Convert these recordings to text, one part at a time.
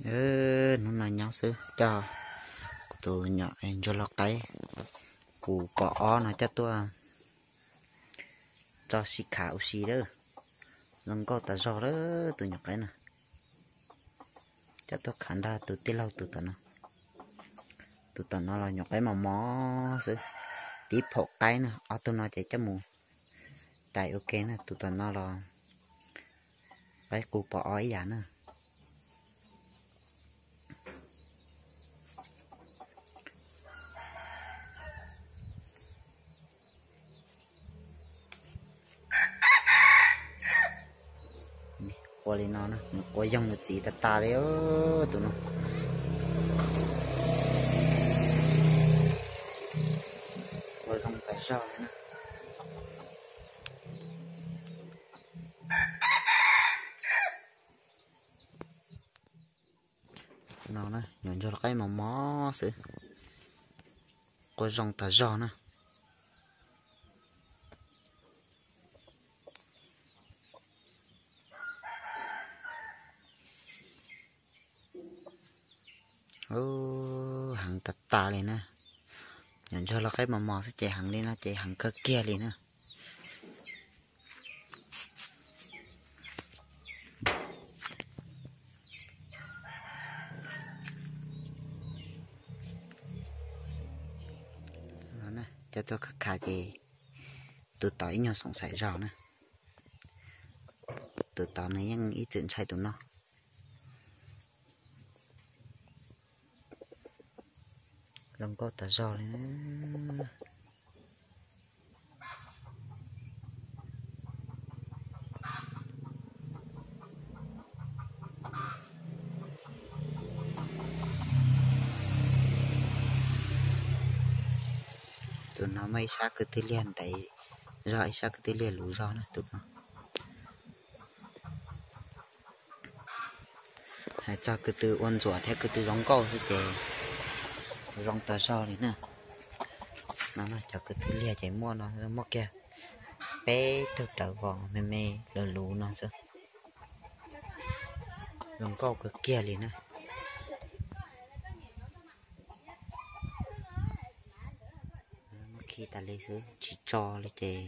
Hnub no nyob xwb, coj kuv tus nyuam ntsuag lau qaib, kuv pom ob no coj tuaj tso sib khav ua si lawm. Zoo nkauj tas zog lawm tus nyuam qaib no. Coj tuaj khav nrog tus tij laug tus tom no. Tus tom no los nyuam qaib mos mos xwb, tib phaum qaib na. Ob tug no ces coj mus tais ua ke na. Tus tom no los qaib qus pom ob ib yam na. Qua li no na, nws qua yoog nws txiv tas tas li tus no. Qua zoo tas zog li na. No na, nyuam ntsuag lau qaib mos mos xwb, qua zoo tas zog na. Heev tas tas li na. Nyuam ntsuag lau qaib mos mos xwb ces heev li no ces heev kawg kiag li na. Coj tuaj khav khav ces tus tod ib nyuag xoom xaim zog na. Tus tod nws yeej ib txwm ntshai tus no. Zoo nkauj tas zog li. Tus no muaj ib sab kwv tw liag ntev zog, ib sab kwv tw liag luv zog na tus no. Hais txog kwv tw ua ntxuam thiab kwv tw zoo nkauj xwb ces zoo tas zog li na. No cov kwv tw liag ces muaj no, muaj kiag peb tug rawv vos me me luv luv no xwb. Zoo nkauj kawg kiag li na. Muab khi tas li xwb, tsis tso li ces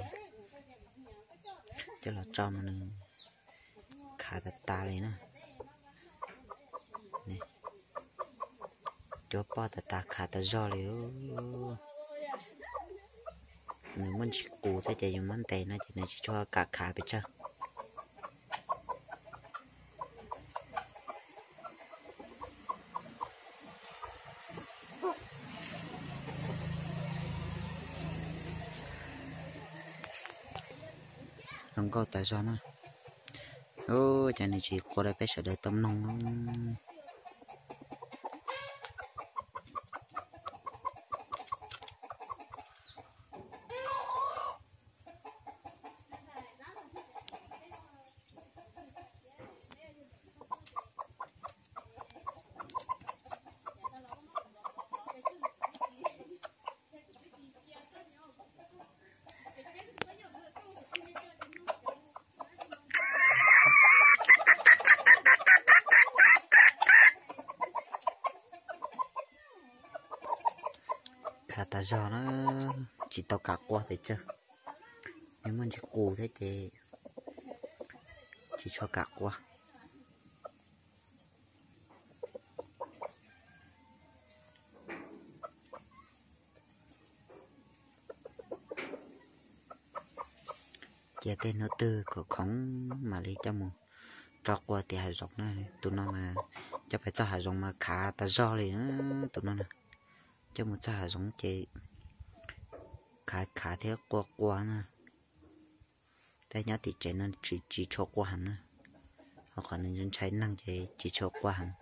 coj los tso mas nws khav tas tas li na. Cuab poj tas tas khav tas zog li. Nws muaj ntsis qus thiab ces yus muab ntes no ces nws tsis tshua kam khav pes tsawg. Zoo nkauj tas zog na. Ub, cas nws tsis qua rau peb sawv daws tau mloog. Khav tas zog na, tsis tau kam qua pes tsawg. Nws muaj ntsis qus thiab ces tsis tshua kam qua. Cia tej hnub twg khoom khoom mam li coj mus tso qua tim hav zoov na. Tus no mas coj pais txog hav zoov mas khav tas zog li na. Tus no na, coj mus txog hav zoov ces khav khav thiab qua qua na. Tej nyob tim tsev no tsis tshua qua heev na, ho qhov nws ntshai neeg ces tsis tshua qua heev.